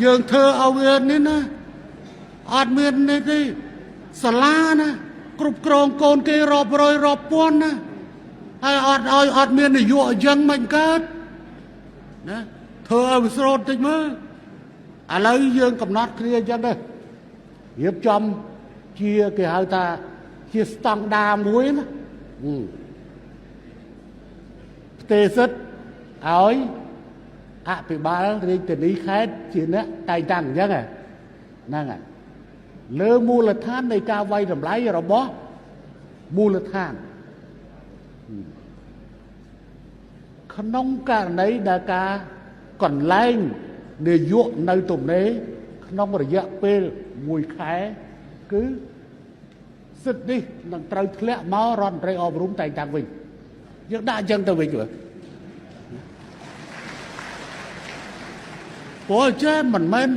យើងធ្វើឲ្យវានេះណាអត់មាននេះទេសាលាណាគ្រប់គ្រងកូនគេរាប់រយរាប់ពាន់ណាហើយអត់ឲ្យអត់មាននយោបាយអញ្ចឹងមិនកើតណាធ្វើឲ្យវាស្រូតតិចមើលឥឡូវយើងកំណត់គ្នាអញ្ចឹងទៅរៀបចំជាគេហៅថាជាស្តង់ដារមួយណាផ្ទេសិទ្ធឲ្យអភិបាលរាជធានីខេត្តជាអ្នកតែងតាំងអញ្ចឹងហ្នឹងហើយលើមូលដ្ឋាននៃការវាយតម្លៃរបស់មូលដ្ឋានក្នុងករណីដែលការកន្លែងនាយកនៅទំនេរក្នុងរយៈពេល1ខែគឺសិទ្ធិនេះនឹងត្រូវធ្លាក់មករដ្ឋមន្ត្រីអប់រំតែងតាំងវិញយើងដាក់អញ្ចឹងទៅវិញព្រោះចេះមិនមែន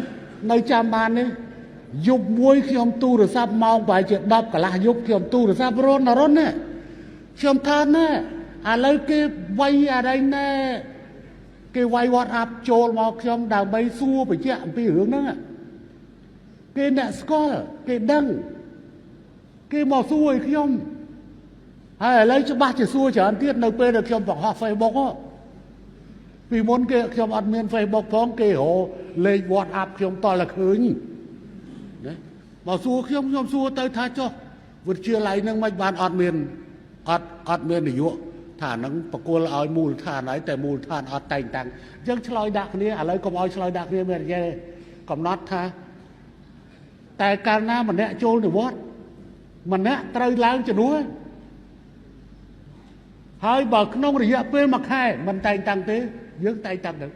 នៅចាំបាននេះយប់មួយខ្ញុំទូរស័ព្ទម៉ោងប្រហែលជា10កន្លះយប់ខ្ញុំទូរស័ព្ទរនរននេះខ្ញុំថាណែឥឡូវគេវាយអរិញណែគេវាយ WhatsApp ចូលមកខ្ញុំដើម្បីសួរបញ្ជាក់អំពីរឿងហ្នឹងគេអ្នកស្គាល់គេដឹងគេមកសួរឲ្យខ្ញុំហើយឥឡូវច្បាស់ជាសួរច្រើនទៀតនៅពេលដែលខ្ញុំបង្ហោះ Facebook ពីមុនគេខ្ញុំអត់មាន Facebook ផងគេរកលេខ WhatsApp ខ្ញុំតតែឃើញណាមកសួរខ្ញុំខ្ញុំសួរទៅថាចុះវិទ្យាល័យនឹងមិនបានអត់មានអត់មាននាយកថានឹងបកគលឲ្យមូលដ្ឋានហើយតែមូលដ្ឋានអត់តែងតាំងអញ្ចឹងឆ្លើយដាក់គ្នាឥឡូវកុំឲ្យឆ្លើយដាក់គ្នាមានទេកំណត់ថាតែកាលណាម្នាក់ចូលនិវត្តន៍ម្នាក់ត្រូវឡើងជំនួសហើយបើក្នុងរយៈពេល1ខែមិនតែងតាំងទេយើងតែងតាំងទៅ